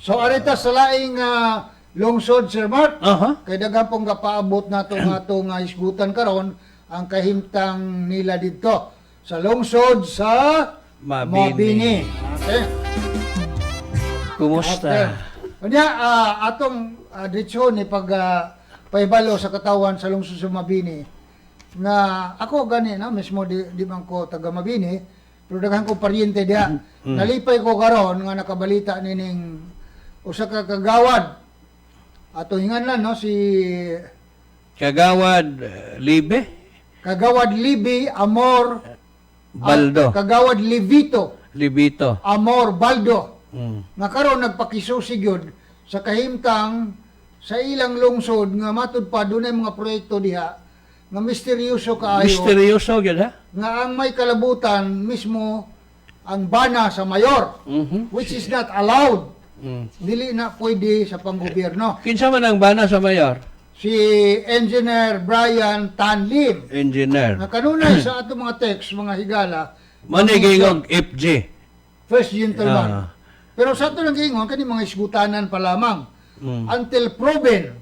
So arita sa laing lungsod, Sir Mark. Kay daghan pong gapaabot nato nga atong isgutan karon ang kahimtang nila didto sa lungsod sa Mabini. Mabini. Okay. Kumusta? Okay. Unya atong diretso ni pag pahibalo sa katawan sa lungsod sa Mabini nga ako gani na mismo di man ko taga Mabini pero daghan ko paryente diha. Nalipay ko karon nga nakabalita nining usa ka kagawad ato hingan lang no si Kagawad Libe? Kagawad Libi Amor Baldo. Kagawad Levito Libito. Amor Baldo nga karon nagpakisusi gyud sa kahimtang sa ilang lungsod nga matud pa dunay mga proyekto diha nga misteryoso kaayo. Misteryoso gyud ha? Nga ang may kalabutan mismo ang bana sa mayor, which is not allowed. Dili na pwede sa panggobyerno. Kinsa man ang bana sa mayor? Si Engineer Brian Tanlim Engineer. nga kanunay sa atong mga text, mga higala, Manigingog FG. first gentleman. Pero sa ato lang giingon kani mga isgutanan pa lamang. Until proven,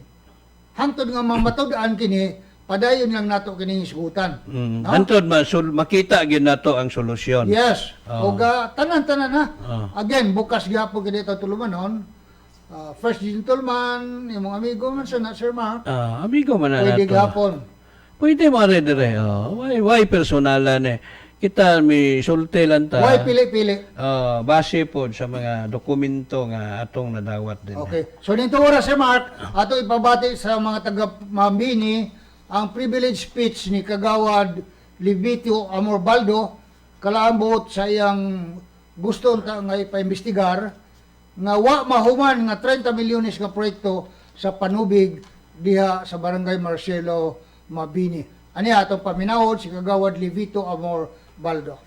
hangtod nga mamatud-an kini, padayon lang nato kining isgutan. No? Hantod makita gyud nato ang solusyon. Yes. Og tanan-tanan ha. Again, bukas gyapon kini ito tulumanon. First gentleman, imong amigo man sa na Sir Mark. Ah, amigo man na Pwede nato. gyapon. Pwede mo rin dire. Oh. Why personalan eh. Kita mi sulti lang ta. Why pili-pili? Oh, base po sa mga dokumento nga atong nadawat din. Okay. So nito oras, Sir Mark, ato ipabati sa mga taga Mambini ang privilege speech ni Kagawad Levitio Amorbaldo kalaambot sa iyang gusto ta nga ipaimbestigar nga wa mahuman nga 30 milyones nga proyekto sa panubig diha sa Barangay Marcelo, Mabini. Ani atong paminawod si Kagawad Levito Amorbaldo.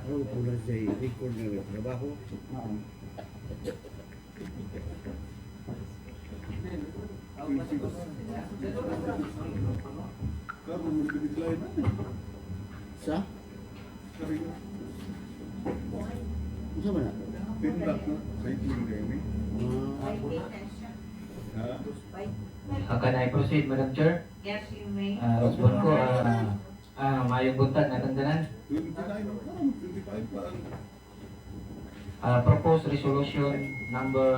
Ano po na sa record ng trabaho? Sa? Unsa man na? Tindak na, cycling kayo ni. Ha? Can I proceed, Madam Chair? Yes, you may. Usbon ko, maayong buntag na tandanan. 29 ang karon, 25 pa ang Proposed resolution number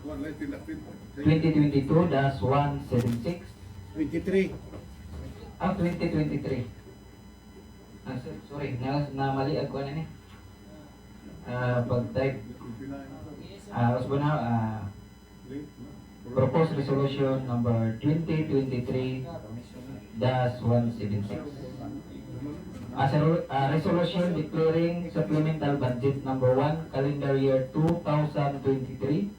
kuwan lang tindak tindak. 2022-176. 23. 2023. Sorry, na namali ako na ni. Pag-type. 29. Usbon na, Late na. proposed resolution number 2023-176. As a resolution declaring supplemental budget number 1, calendar year 2023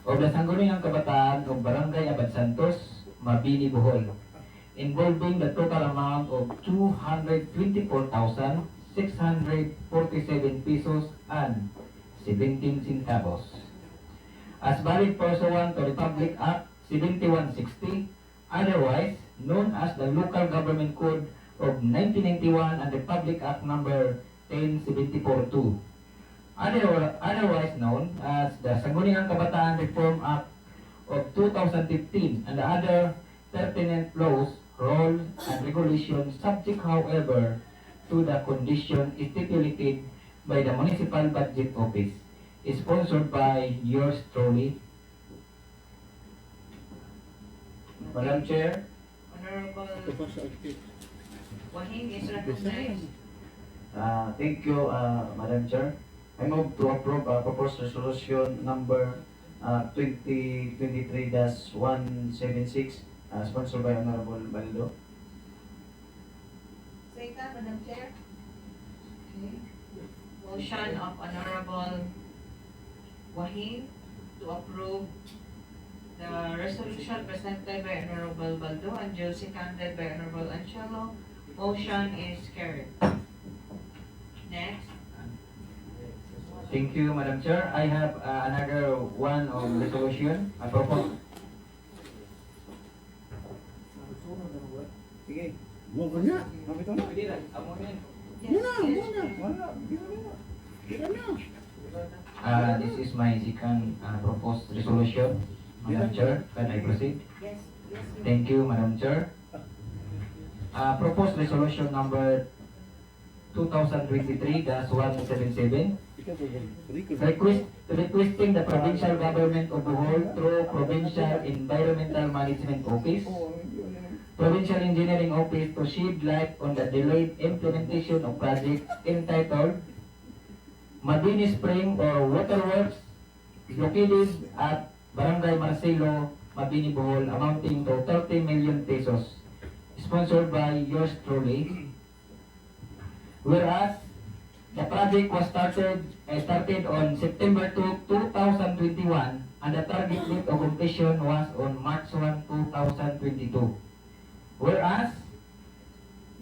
of the Sangguniang Kabataan of Barangay Abad Santos, Mabini, Bohol, involving the total amount of 224,647 pesos and 17 centavos. As valid pursuant to Republic Act 7160, otherwise known as the Local Government Code of 1991 and Republic Act Number 10742. Otherwise known as the Sangguniang Kabataan Reform Act of 2015 and the other pertinent laws, rules, and regulations, subject, however, to the condition stipulated by the Municipal Budget Office, is sponsored by yours truly. Madam Chair. Honorable Tapos sa active. Wahing is recognized. Thank you, Madam Chair. I move to approve proposed resolution number 2023-176, sponsored by Honorable Baldo. Second, Madam Chair. Okay. Motion of Honorable Wahing to approve the resolution presented by Honorable Baldo and duly seconded by Honorable Angelo. Motion is carried. Next. Thank you, Madam Chair. I have another one of resolution. I propose. Sige. Mo ka na. Kapito na. Yes, Muna, yes. muna. Wala. Dira na. Dira na. This is my second proposed resolution. Madam Chair, can I proceed? Yes. Thank you, Madam Chair. Proposed resolution number 2023-177, Ikaw pa ba? Record. requesting the provincial government of Bohol through Provincial Environmental Management Office, Provincial Engineering Office to shed light on the delayed implementation of project entitled Mabini Spring or Waterworks located at Barangay Marcelo, Mabini, Bohol, amounting to 30 million pesos, sponsored by yours truly. Whereas the project was started on September 2, 2021, and the target date of completion was on March 1, 2022. Whereas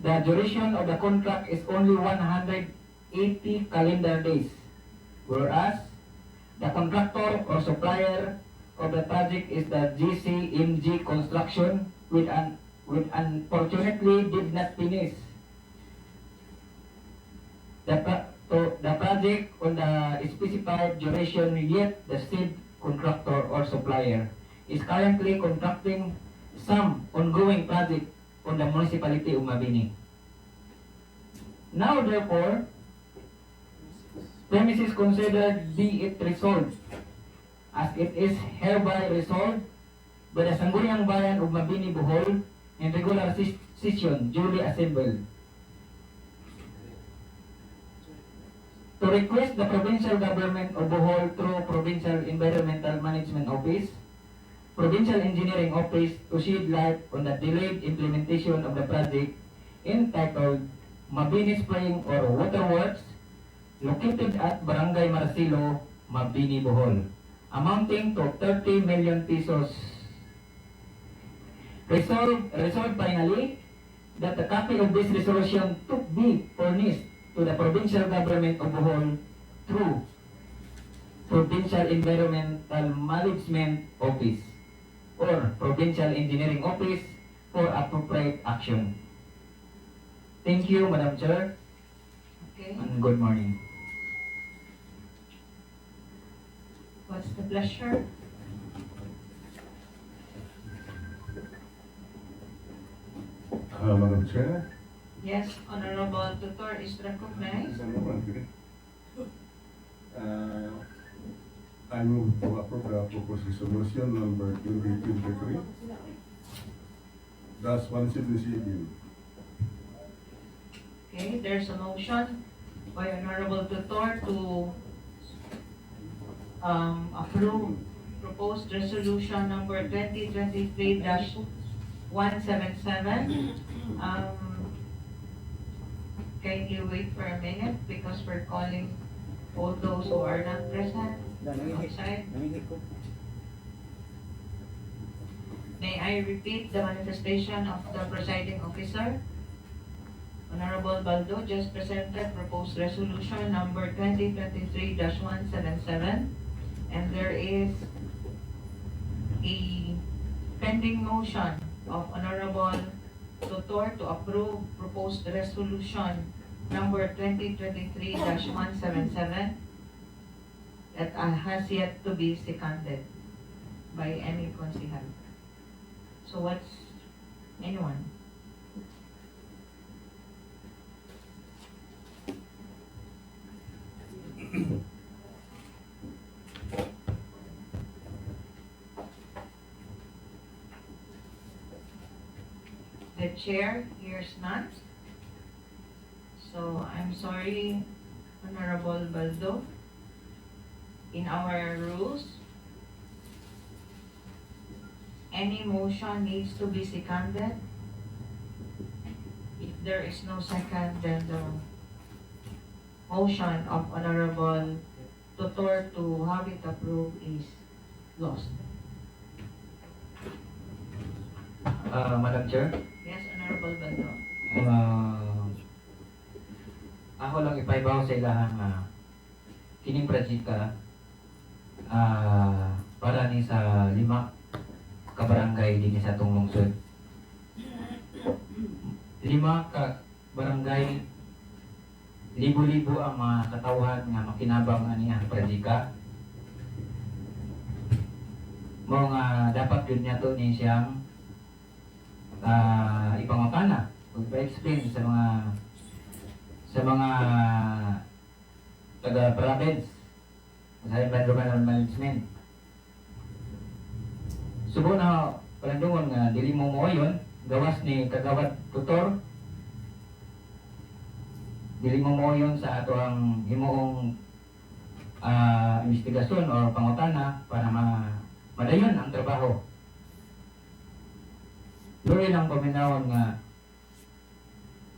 the duration of the contract is only 180 calendar days. Whereas the contractor or supplier of the project is the GCMG Construction, with unfortunately did not finish the project on the specified duration, yet the said contractor or supplier is currently contracting some ongoing project on the municipality of Mabini. Now therefore, premises considered be it resolved, as it is hereby resolved by the Sangguniang Bayan of Mabini, Bohol, in regular session duly assembled, to request the provincial government of Bohol through Provincial Environmental Management Office, Provincial Engineering Office to shed light on the delayed implementation of the project entitled Mabini Spring or Waterworks located at Barangay Marcelo, Mabini, Bohol, amounting to 30 million pesos. Resolved finally that a copy of this resolution to be furnished to the provincial government of Bohol through Provincial Environmental Management Office or Provincial Engineering Office for appropriate action. Thank you, Madam Chair, Okay, and good morning. What's the pleasure? Madam Chair. Yes, Honorable Tutor is recognized. I move to approve the proposed resolution number 2023-177. Okay, there's a motion by Honorable Tutor to approve proposed resolution number 2023-177. Kindly wait for a minute because we're calling all those who are not present outside. Nangihi ko. May I repeat the manifestation of the presiding officer? Honorable Baldo just presented proposed resolution number 2023-177, and there is a pending motion of Honorable Tutor to approve proposed resolution number 2023-177 that has yet to be seconded by any konsihal. So what's anyone? The chair hears none. So I'm sorry, Honorable Baldo. In our rules, any motion needs to be seconded. If there is no second, then the motion of Honorable Tutor to have it approved is lost. Madam Chair, Yes, Honorable Baldo. Ako lang ipaibaw sa ilahang nga Kining projecta para ni sa lima ka barangay dinhi sa atong lungsod. Lima ka barangay, libo-libo ang mga katawhan nga makinabang ani ang projecta. Mao nga dapat yun niya to ni siyang ipangutana o ipa-explain sa mga taga province sa environmental management. Subo na palandungon nga dili mo moayon gawas ni Kagawad Tutor, dili mo moayon sa ato ang himuong investigasyon or pangutana para madayon ang trabaho. Luoy lang paminawon nga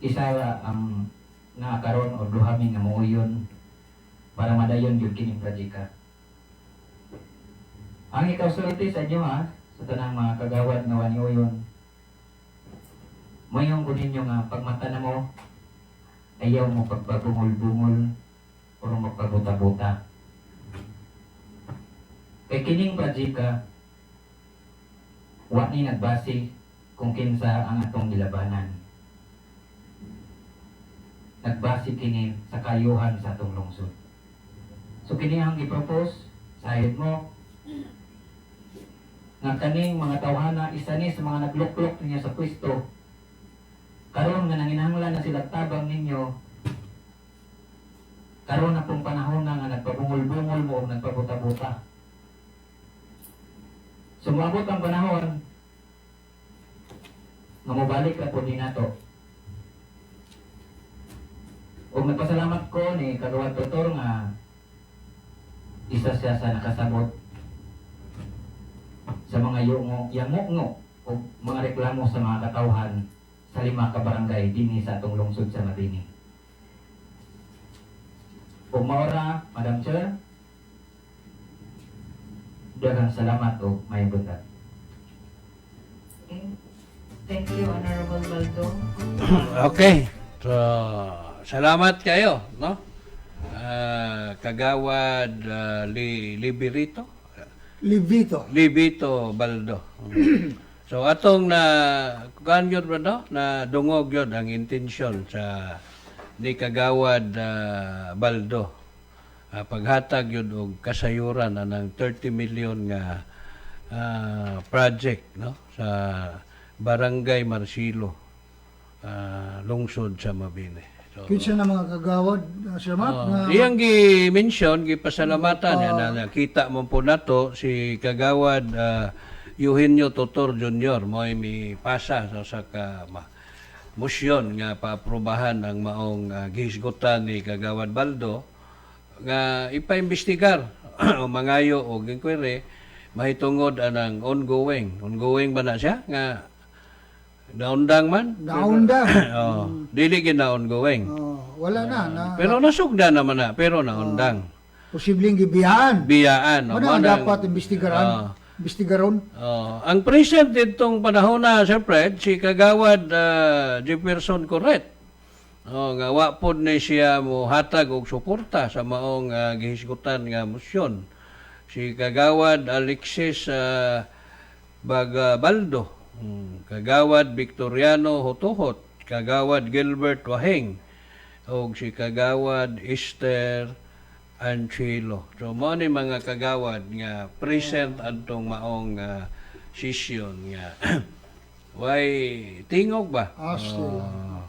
isa ra ang nakakaroon o duha mi nga mooyon para madayon gyud kining projecta. Ang ikaw sulti sa inyo ha, sa tanang mga kagawad nga waniuyon. Mayong ko ninyo nga pagmata na mo, ayaw mo pagpabungol-bungol o magpabuta-buta. Kay kining projecta, wa ni nagbase kung kinsa ang atong gilabanan. Nagbase kini sa kayuhan sa atong lungsod. So kini ang gipropose sa ayod mo nga kaning mga tawhana isa ni sa mga nagluklok ninyo sa pwesto karon nga nanginahanglan na sila tabang ninyo karon na pong panahon na nga nagpabungol-bungol mo o nagpabuta-buta. So moabot ang panahon nga mobalik ra pud ni nato. Ug nagpasalamat ko ni Kagawad Tutor nga isa siya sa nakasabot sa mga yungo, yangunggo o mga reklamo sa mga katawhan sa lima ka barangay dinhi sa atong lungsod sa Mabini. Ug maora, Madam Chair, daghang salamat og maayong buntag. Okay. Thank you, Honorable Baldo. Okay. So, salamat kayo, no? Kagawad Liberito? Levito. Libito Baldo. So atong na kuan gyud ba no? Na dungog gyud ang intensyon sa ni Kagawad Baldo. Paghatag gyud og kasayuran anang 30 million nga project, no, sa Barangay Marsilo, lungsod sa Mabini. So, Kinsa na mga kagawad, Sir Mark, oh, nga iyang gi-mention, gipasalamatan yan na nakita mo po nato si Kagawad Eugenio Totor Jr. Mo'y mi pasa sa ka motion nga paaprubahan ang maong gihisgutan ni Kagawad Baldo nga ipaimbestigar o mangayo og inquiry mahitungod anang ongoing ongoing ba na siya nga naundang man. Naundang. Oh, dili gyud na ongoing. Oh, wala na, na Pero nasugda naman na, pero naundang. Posibleng gibiyaan. Biyaan. Ano O, ang mao nang- dapat imbestigaran? Ah. Imbestigaron? Oh, ang present ditong panahon na, Sir Fred, si Kagawad Jefferson Corret. Oh, nga wa pod ni siya mo hatag og suporta sa maong gihisgutan nga mosyon. Si Kagawad Alexis Bagabaldo, Kagawad Victoriano Hotohot, Kagawad Gilbert Wahing, og si Kagawad Esther Anchilo. So mao ni mga kagawad nga present adtong maong session nga way tingog ba? Ah, still. Ah.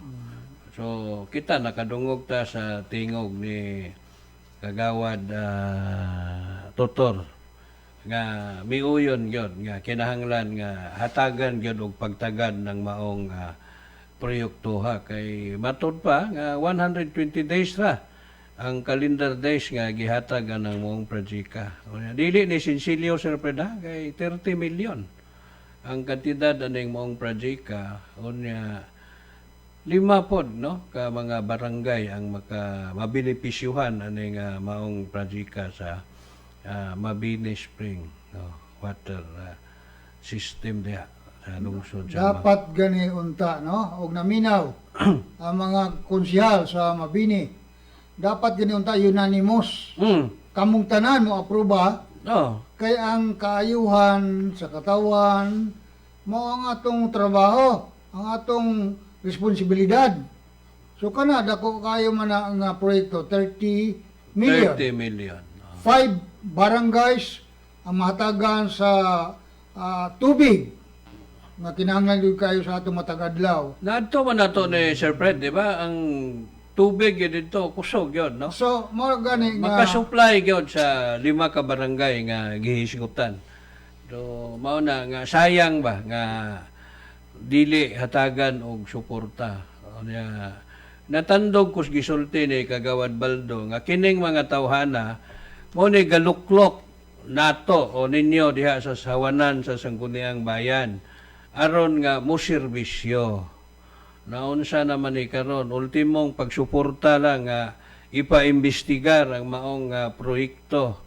So kita nakadungog ta sa tingog ni Kagawad Totor nga miuyon gyud nga kinahanglan nga hatagan gyud og pagtagad ng maong proyekto ha, kay matud pa nga 120 days ra ang calendar days nga gihatag ang maong projecta. Unya, dili ni sinsilyo, Sir Fred, ha, kay 30 million ang kantidad aning maong projecta. Unya lima pod no ka mga barangay ang maka mabenepisyuhan aning maong projecta sa Mabini Spring, no, water system diha sa lungsod sa Dapat gani unta, no? Og naminaw ang mga konsehal sa Mabini. Dapat gani unta unanimous. Kamong tanan mo aproba kay ang kaayuhan sa katawan mao ang atong trabaho, ang atong responsibilidad. So kana dako kayo man na nga proyekto, 30 million. 30 million. Oh. Five barangays ang mahatagan sa tubig nga kinahanglan gyud kayo sa atong matag adlaw. Naadto man nato ni Sir Fred, di ba? Ang tubig yun dito, kusog yun, no? So mao gani nga Makasupply gyud sa lima ka barangay nga gihisgutan. So mao na nga sayang ba nga dili hatagan og suporta. Unya, natandog kus gisulti ni Kagawad Baldo nga kining mga tawhana mo ni galuklok nato o ninyo diha sa sawanan sa Sangguniang Bayan aron nga moserbisyo. Naunsa naman ni karon ultimong pagsuporta lang nga ipaimbestigar ang maong proyekto.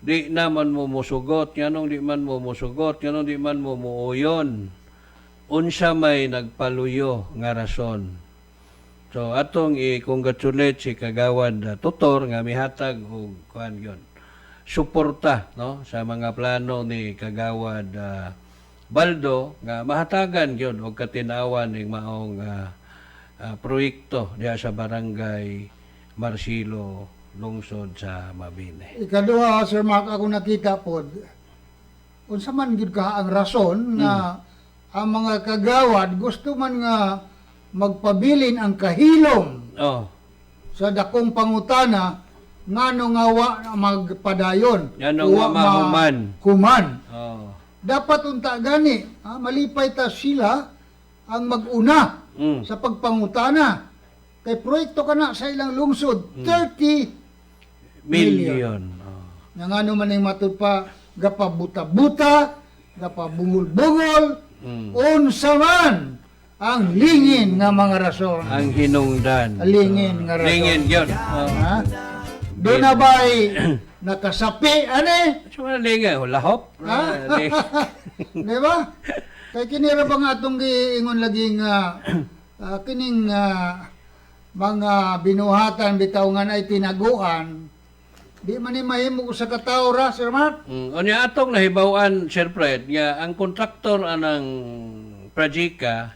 Di naman mo musugot, nganong di man mo musugot, nganong di man mo muuyon. Unsa may nagpaluyo nga rason. So atong i-congratulate si Kagawad Tutor nga mihatag og kuan yon. Suporta, no, sa mga plano ni Kagawad Baldo nga mahatagan gyud og katinawan ning maong proyekto diha sa Barangay Marcelo, lungsod sa Mabini. Ikaduha, Sir Mark, ako nakita pod unsa man gyud ka ang rason nga ang mga kagawad gusto man nga magpabilin ang kahilom sa dakong pangutana ngano nga wa magpadayon. Ngano Wa nga mahuman. Human. Dapat unta gani, malipay ta sila ang mag-una sa pagpangutana. Kay proyekto ka na sa ilang lungsod, 30 Million. Oh. Nga ngano man ang matud pa, gapabuta-buta, gapabungol-bungol, unsa man ang lingin nga mga rason. Ang hinungdan. Lingin nga rason. Lingin yun. Oh. Ha? Doon na ba'y nakasapi, ane? So, wala lingin. Hulahop. Ha? Di ba? Kay kini ra ba nga atong giingon lagi nga kining mga binuhatan bitaw nga ay tinaguan, di man ni mahimo sa katawo ra, Sir Mark. Unya atong nahibaw-an, Sir Fred, nga ang kontraktor anang Prajika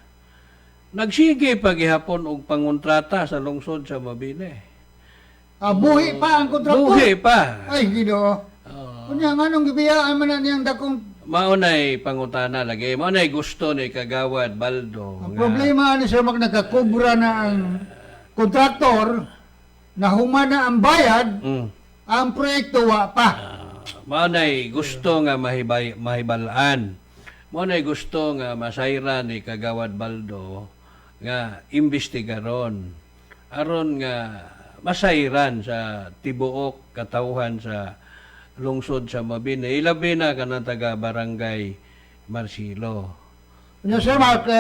nagsige paghihapon og pangontrata sa lungsod sa Mabini. Buhi pa ang kontraktor. Buhi pa. Ay, Ginoo. Unya nganong gibiyaan man na niyang dakong Mao nay pangutana lagi. Mao nay gusto ni Kagawad Baldo. Ang nga- problema ni Sir Mark, nakakubra na ang kontraktor, nahuma na ang bayad, ang proyekto wa pa. Mao nay gusto nga mahibal-an. Mao nay gusto nga masayra ni Kagawad Baldo nga imbestigaron aron nga masayran sa tibuok katawhan sa lungsod sa Mabini, ilabi na kanang taga Barangay Marcelo. Unya, Sir Mark,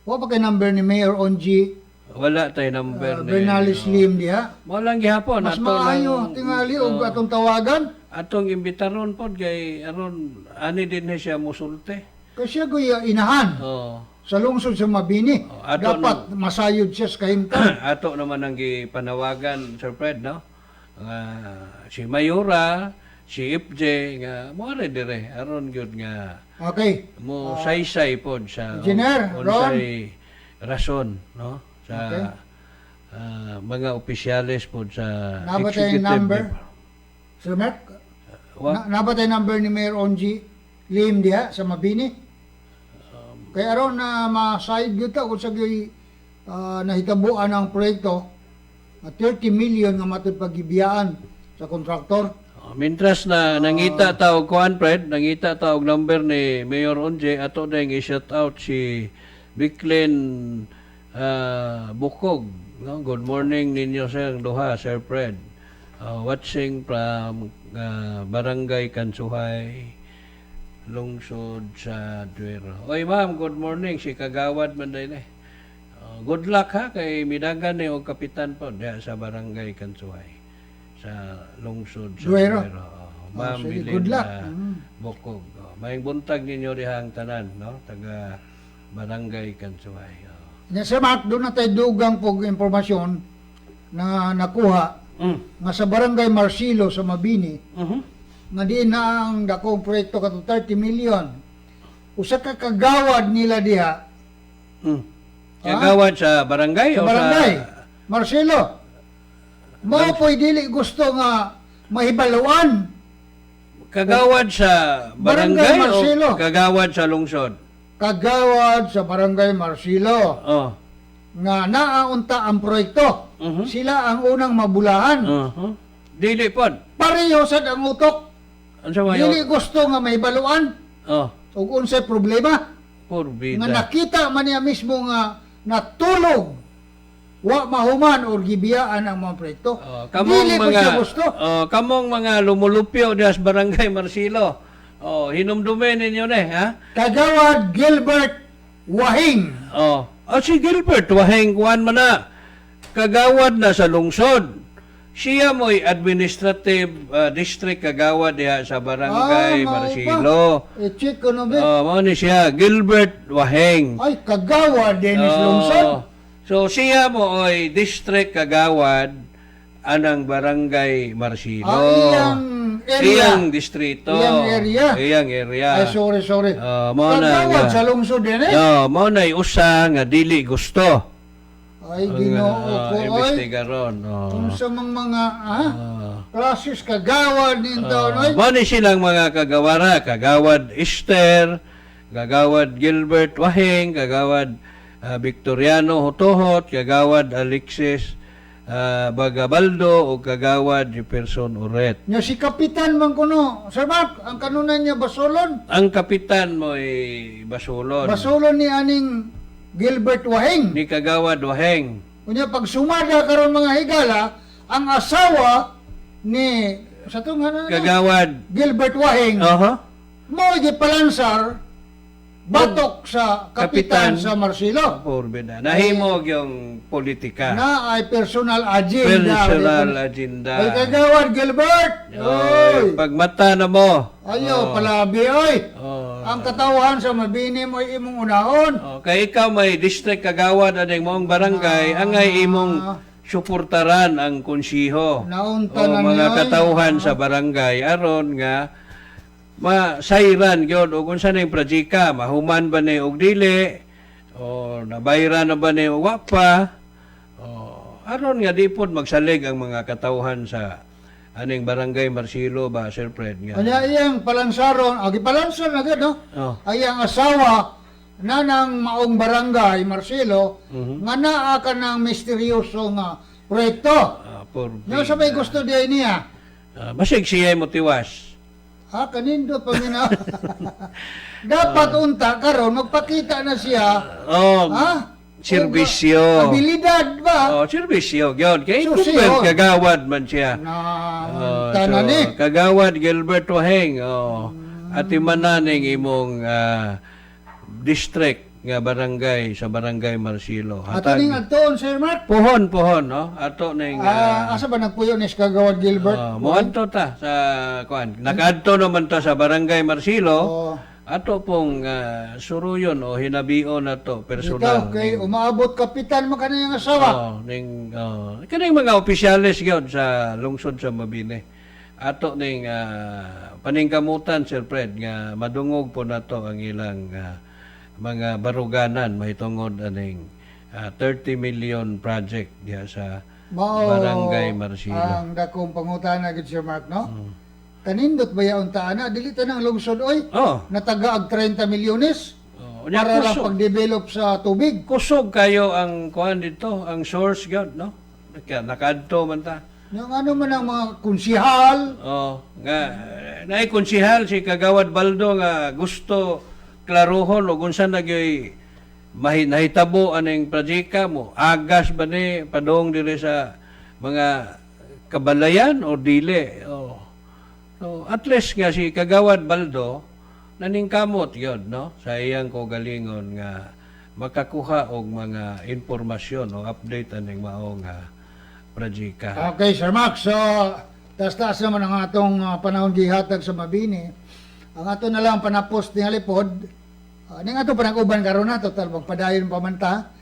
wa pa kay number ni Mayor Onji Wala tay number ni Bernales Lim diha. Mao lang gihapon Mas ato maayo lang- tingali og atong tawagan. Atong imbitaron pod kay aron ani din ni siya musulti. Kay siya guya inahan sa lungsod sa Mabini. Oh, ato Dapat masayod siya sa kahimtang. Ato naman ang gipanawagan, Sir Fred, no? Nga si Mayura, si Ipje nga mo re dire aron gyud nga mo saysay pod sa Engineer, Ron. unsay rason, no? Sa mga opisyales pod sa Naa ba tayong executive number? dep- Sir Mark, naa ba tayong number ni Mayor Onji Lim diha sa Mabini? Kay aron na masayod gyud ta kung sa gyud nahitabuan ang proyekto nga 30 million nga matud pagibiyaan sa kontraktor. Oh, mintras na nangita ta og kuan, Fred, nangita ta og number ni Mayor Onje, ato ding i-shout out si Biclen Bukog. No? Good morning ninyo sir duha, Sir Fred. Watching from Barangay Kansuhay, lungsod sa Duero. Oy ma'am, good morning, si Kagawad man din eh. Good luck ha kay midagan ni og kapitan po diha sa Barangay Kansuhay sa lungsod sa Duero. Duero. Oh, ma'am Sige, Bilin, good luck. Bukog. Oh, maayong buntag ninyo diha ang tanan, no? Taga Barangay Kansuhay. Oh. Nya, Sir Mark, doon na tayo dugang pog impormasyon. na nakuha nga sa Barangay Marcelo sa Mabini nga diin na ang dakong proyekto kato 30 million. Usa ka kagawad nila diha Kagawad sa barangay sa o barangay sa Marcelo. Mao po'y dili gusto nga mahibaluan. Kagawad sa Barangay barangay, Marcelo. o kagawad sa lungsod? Kagawad sa Barangay Marcelo Oh. nga naaunta ang proyekto. Sila ang unang mabulahan. Dili pod. Pareho sad ang utok. Unsa man Dili yun? gusto nga mahibaluan Oh, ug unsay problema. porbida. Nga nakita man niya mismo nga natulog, wa mahuman or gibiyaan ang mga proyekto. Oh, kamong Dili ko mga siya gusto. Oh, kamong mga lumulupyo diha sa Barangay Marcelo. Oh, hinumdumin ninyo ne, ha? Kagawad Gilbert Wahing. Oh, ah, si Gilbert waheng kuan man na. Kagawad na sa lungsod. Siya mo'y administrative district kagawad diha sa Barangay Ah, mao pa. Marcelo. I-check ko na ba? Oh, mao ni siya Gilbert Waheng. Ay, kagawad Dennis Oh, Lungsod. So siya mo oy district kagawad anang Barangay Marcelo. Ah, iyang area. Iyang distrito. Iyang area. Iyang area. Ay, sorry, sorry. Oh, mao na Kagawad nga. sa lungsod din eh. No, mao na'y usa nga dili gusto. Ay, Ang, Ginoo ko, oy. Investigaron. Oh. Unsa mang mga, ha? Ah. Klasis kagawad nin taon, oy. Mao ni silang mga kagawara, Kagawad Esther, Kagawad Gilbert Wahing, Kagawad Victoriano Hotohot, Kagawad Alexis Bagabaldo o Kagawad Jefferson Uret. Nya si Kapitan man kuno. Sir Mark, ang kanunan niya Basolon. Ang kapitan mo'y Basulon. Basolon ni aning Gilbert Wahing. Ni Kagawad Waheng. Unya pag sumada karon mga higala, ang asawa ni sa tong ano na? Kagawad. Gilbert Wahing mao gipalansar batok sa kapitan, Kapitan. sa Marcelo. Porbida. Nahimog yung politika. Na ay personal agenda. Personal agenda. Ay, Kagawad Gilbert. Oy, Oy. pagmata na mo. Ayaw palabi oy. Oh. Ang katawhan sa Mabini mo ay imong unahon. Oh, kay ikaw may district kagawad aning moong barangay, angay imong suportaran ang konsiho. Naunta O na mga niya, oy. katawhan sa barangay aron nga masayran gyud og unsa ning projeka, mahuman ba ni og dili o nabayran na ba ni og wa pa. O aron nga di pod magsalig ang mga katawhan sa aning Barangay Marcelo ba, Sir Fred, nga. Kanya iyang palansaron, agi palansar na gud no. Oh. Ay ang asawa na ng maong barangay Marcelo nga naa ka ng misteryoso nga proyekto. Ah, por Nga sa may gusto di ay niya. Ah, basig siya mo tiwas. Ha, kanindo pamina. Dapat unta karon magpakita na siya, Oh, ha? serbisyo. Og, abilidad ba? Oh, serbisyo gyud. Kay Susi, incumbent oh. kagawad man siya. Na Oh, tanan so, ni. Kagawad Gilbert Waheng, oh. Ati mananing imong district nga barangay sa Barangay Marcelo. Ato ning adtoon, Sir Mark. Pohon, pohon, no? Ato ning Ah, asa ba nagpuyo ni Kagawad Gilbert? oh, moadto ta sa kuan. Nakaadto naman ta sa Barangay Marcelo. Oh. Ato pong suruyon o hinabion na to Ikaw personal. kay umaabot kapitan man kaniyang asawa. Oh, ning oh, kaning mga opisyales gyud sa lungsod sa Mabini. Ato ning paningkamutan, Sir Fred, nga madungog po nato ang ilang mga baruganan mahitungod aning 30 million project diha sa Mao Barangay Marcelo. ang dakong pangutana gid, Sir Mark, no? Kanindot ba yaon ta ana dili ta ng lungsod oy? Oh. Nataga og 30 milyones Oh, unya para lang kusog. pag-develop sa tubig. Kusog kayo ang kuan dito, ang source gyud, no? Kaya nakaadto man ta. Yung ano man ang mga konsihal, Oh, nga naay konsihal si Kagawad Baldo nga gusto klarohon og unsa na gyoy nahitabo aning projeka mo. Agas ba ni padong diri sa mga kabalayan o dili? Oh. So, at least nga si Kagawad Baldo naningkamot gyud, no, sa iyang kaugalingon nga makakuha og mga impormasyon o update aning mao nga projeka. Okay, Sir Max. So, taas-taas naman ang atong panahon gihatag sa Mabini. Ang ato na lang panapos ni Halipod, ning ato panag-uban karon na, total magpadayon pa man ta.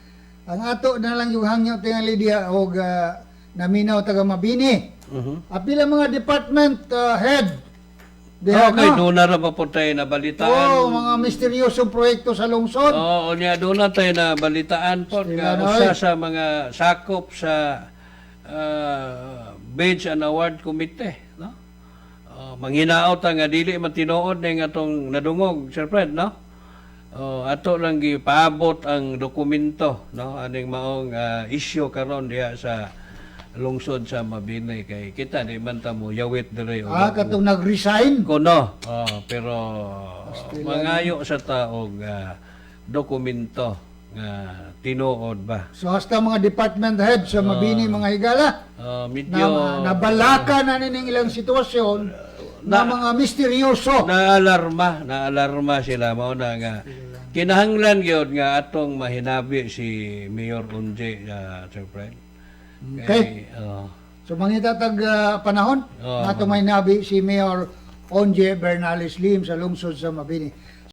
Ang ato na lang yung hangyo tingali diha og naminaw taga Mabini. Apila mga department head. Diha, Okay, no? doon na ra pa po tayo nabalitaan. Oo, mga misteryosong proyekto sa lungsod. Oo, niya doon na tayo nabalitaan po nga Sila, usa oy. sa mga sakop sa Bench and Award Committee, no? Oh, manghinaot ta nga dili man tinuod ning atong nadungog, Sir Fred, no? Oh, ato lang gipaabot ang dokumento, no, aning maong issue karon diha sa lungsod sa Mabini kay kita di man ta mo yawit diri o Ah, katong nag-resign. kuno. Oh, pero mangayo sa taog dokumento nga tinuod ba. So hasta mga department head sa Mabini, mga higala, Oh, medyo na nabalaka na nining ilang sitwasyon na mga misteryoso. naalarma, naalarma sila mao na nga kinahanglan gyud nga atong mahinabi si Mayor Unje, Sir Fred. Okay. Kay, oh, So mangita tag panahon Oo. nga may nabi si Mayor Onje Bernales Lim sa lungsod sa Mabini.